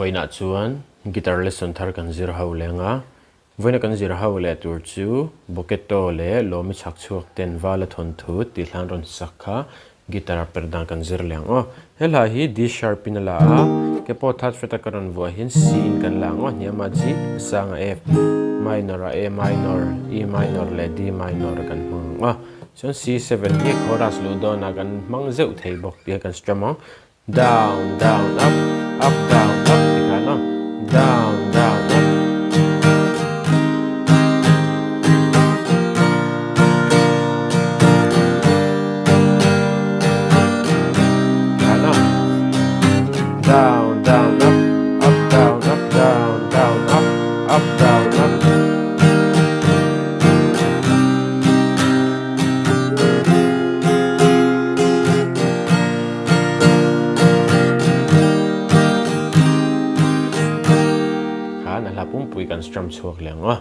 Vawiinah chuan guitar lesson thar kan zir ho leng a, vawiina kan zir ho leh tur chu Boketo leh Lawmi chhak chhuak ten Vala thawnthu tih hlan rawn sak kha guitar per dan kan zir leh ang aw. He hla hi D sharp in a la a, ke pawh third fret a ka rawn vuah hian C in kan la ang aw, hniam a G, a sang a F, minor a A minor, E minor leh D minor kan hmang ang aw. Chuan C7 hi chorus luh dawnah kan hmang zeuh thei bawk tih a kan strum ang. Down, down, up, up, down, up ti khan aw. Down, down, up. Khan aw. Down, down, up, up, down, up, down, down, up, up, down, up. Khan a hla pumpui kan strum chhuak leh ang a,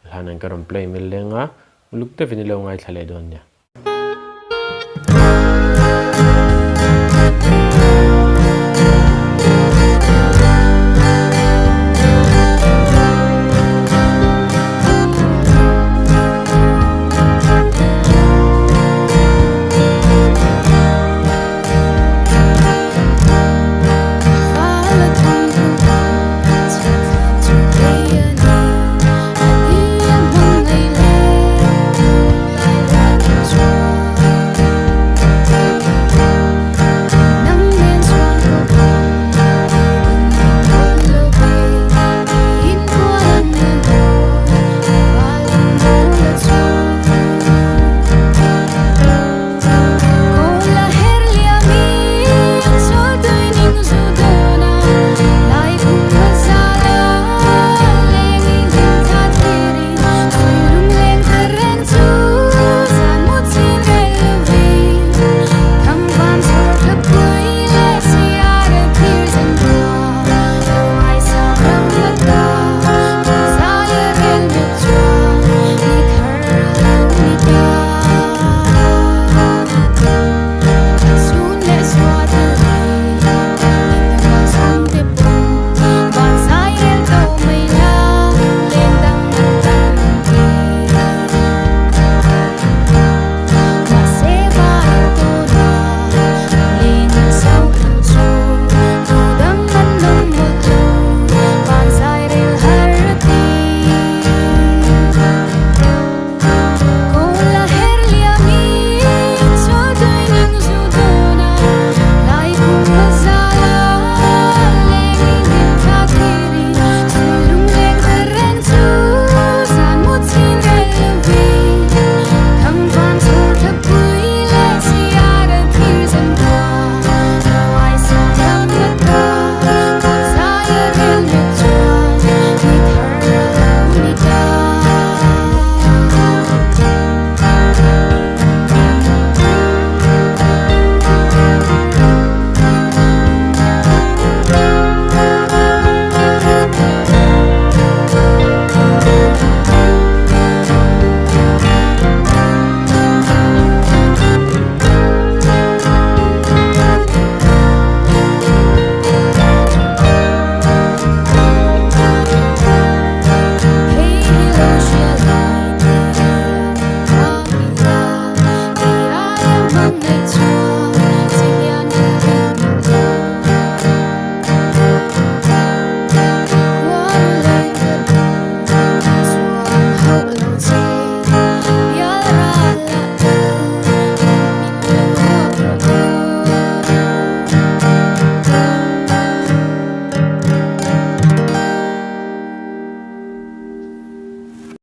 a hla nen ka rawn play mil leng a, uluk deuhin i lo ngaithla leh dawn nia.